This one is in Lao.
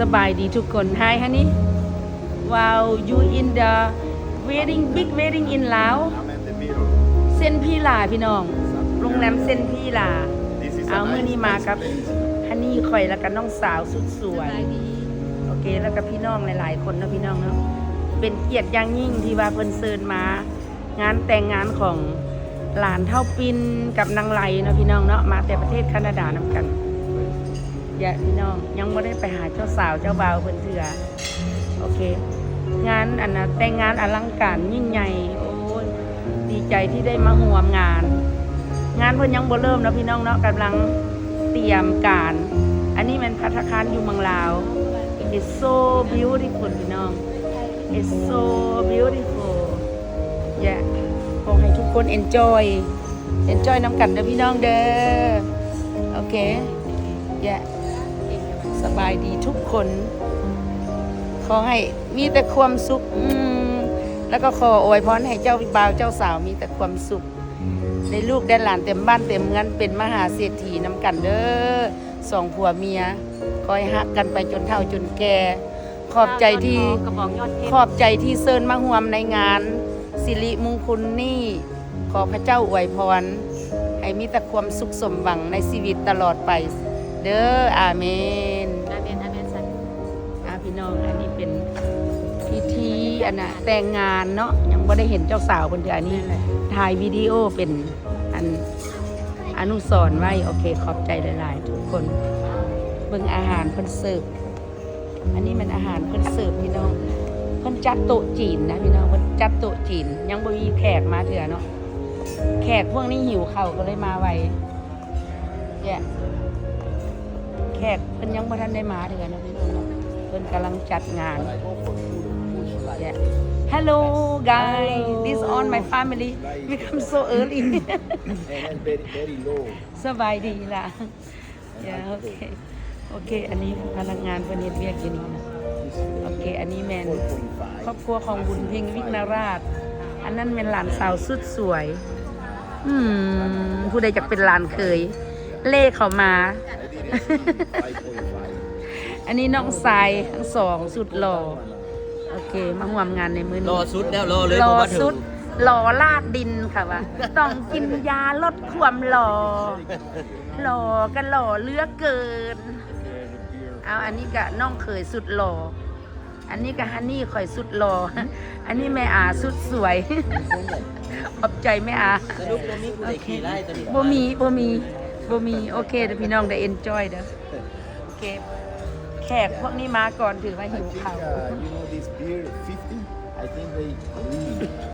ສະບາຍດີທຸກຄົນ. Hi honey. Wow, you in the wedding, big wedding in Laos. I'm at the middle. ເຊັນພີລາ ພີ່ນ້ອງ, ໂຮງແຮມເຊັນພີລາ. ເອົາ ມື້ນີ້ມາກັບ honey ຂ້ອຍ ແລ້ວກໍນ້ອງສາວສຸດສວຍ. ໂອເຄ ແລ້ວກໍພີ່ນ້ອງຫຼາຍໆຄົນເນາະ ພີ່ນ້ອງເນາະ. ເປັນກຽດຢ່າງຍິ່ງທີ່ວ່າເພິ່ນເຊີນມາ ງານແຕ່ງງານຂອງຫຼານທ້າວປິ່ນກັບນາງໄລເນາະ ພີ່ນ້ອງເນາະ, ມາແຕ່ປະເທດຄານາດານຳກັນ. ເດະ ພີ່ນ້ອງ ຍັງບໍ່ໄດ້ໄປຫາເຈົ້າສາວເຈົ້າບ່າວເພິ່ນເທື່ອ. ໂອເຄ ງານອັນນ່າ ແຕ່ງງານອະລັງການຍິ່ງໃຫຍ່. ໂອ້ຍ ດີໃຈທີ່ໄດ້ມາຮ່ວມງານ. ງານເພິ່ນຍັງບໍ່ເລີ່ມເນາະ ພີ່ນ້ອງເນາະ, ກຳລັງຕຽມການ. ອັນນີ້ແມ່ນພັດຕາຄານຢູ່ເມືອງລາວ. It's so beautiful ພີ່ນ້ອງ. It's so beautiful. Yeah. ຂໍໃຫ້ທຸກຄົນ enjoy enjoy ນຳກັນເດີພີ່ນ້ອງເດີ. ໂອເຄ yeah. ສະບາຍດີທຸກຄົນ. ຂໍໃຫ້ມີແຕ່ຄວາມສຸກ. ອືມ ແລ້ວກໍຂໍອວຍພອນໃຫ້ເຈົ້າບ່າວເຈົ້າສາວມີແຕ່ຄວາມສຸກ. ໄດ້ລູກໄດ້ຫຼານເຕັມບ້ານເຕັມເຮືອນ ເປັນມະຫາເສດຖີນຳກັນເດີ ສອງຜົວເມຍ. ຂໍໃຫ້ຮັກກັນໄປຈົນເຖົ້າຈົນແກ່. ຂອບໃຈທີ່ ຂອບໃຈທີ່ເຊີນມາຮ່ວມໃນງານສິລິມຸງຄຸນນີ້. ຂໍພະເຈົ້າອວຍພອນໃຫ້ມີແຕ່ຄວາມສຸກສົມຫວັງໃນຊີວິດຕະຫຼອດໄປເດີ. ອາເມນ. ອາເມນ ອາເມນ ສາທຸ. ອ່າ ພີ່ນ້ອງ ອັນນີ້ເປັນພິທີອັນນ່າ ແຕ່ງງານເນາະ, ຍັງບໍ່ໄດ້ເຫັນເຈົ້າສາວເພິ່ນເທື່ອ. ອັນນີ້ ແມ່ນແຫຼະ ຖ່າຍວິດີໂອເປັນອັນອະນຸສອນໄວ້. ໂອເຄ ຂອບໃຈຫຼາຍໆທຸກຄົນ. ເບິ່ງອາຫານເພິ່ນເສີບ. ອັນນີ້ແມ່ນອາຫານເພິ່ນເສີບ ພີ່ນ້ອງ. ເພິ່ນຈັດໂຕະຈີນນະ ພີ່ນ້ອງ, ເພິ່ນຈັດໂຕະຈີນ. ຍັງບໍ່ມີແຂກມາເທື່ອເນາະ. ແຂກພວກນີ້ຫິວເຂົ້າກໍເລີຍມາໄວ. ແຍະ ແຂກເພິ່ນຍັງບໍ່ທັນໄດ້ມາເທື່ອເນາະ ພີ່ນ້ອງເນາະ, ເພິ່ນກຳລັງຈັດງານ. ແຍະ Hello guys, this on my family. We come so early. And then very, very low. ສະບາຍດີລະ. ໂອເຄ ໂອເຄ ອັນນີ້ພະນັກງານເພິ່ນເຮັດວຽກຢູ່ນີ້ນະ. ໂອເຄ ອັນນີ້ແມ່ນຄອບຄົວຂອງບຸນເພັງ ວິກນະລາດ. ອັນນັ້ນແມ່ນຫຼານສາວສຸດສວຍ. ອືມ ຜູ້ໃດຢາກເປັນຫຼານເຂີຍ ເລເຂົ້າມາ. ອັນນີ້ນ້ອງຊາຍທັງສອງ ສຸດຫຼໍ່. ໂອເຄ ມາຮ່ວມງານໃນມື້ນີ້ ຫຼໍ່ສຸດແລ້ວ ຫຼໍ່ເລີຍ ຫຼໍ່ສຸດ ບໍ່ມາເຖິງ ຫຼໍ່ລາກດິນ ເຂົາວ່າ ຕ້ອງກິນຢາລົດຄວາມຫຼໍ່. ຫຼໍ່ກໍຫຼໍ່ເຫຼືອເກີນ. ເອົາ ອັນນີ້ກໍນ້ອງເຂີຍສຸດຫຼໍ່, ອັນນີ້ກໍຮັນນີ່ຂ້ອຍສຸດຫຼໍ່, ອັນນີ້ແມ່ອາສຸດສວຍ. ຂອບໃຈແມ່ອາ. ສະຫຼຸບບໍ່ມີຜູ້ໃດຂີ່ໄລ່ຕົວນີ້? ບໍ່ມີ ບໍ່ມີ ບໍ່ມີ. ໂອເຄເດີພີ່ນ້ອງ ໄດ້ enjoy ເດີ. ໂອເຄ ແຂກພວກນີ້ມາກ່ອນ ຖືວ່າຫິວເຂົ້າ. I think, uh, you know this beer, fifty? I think they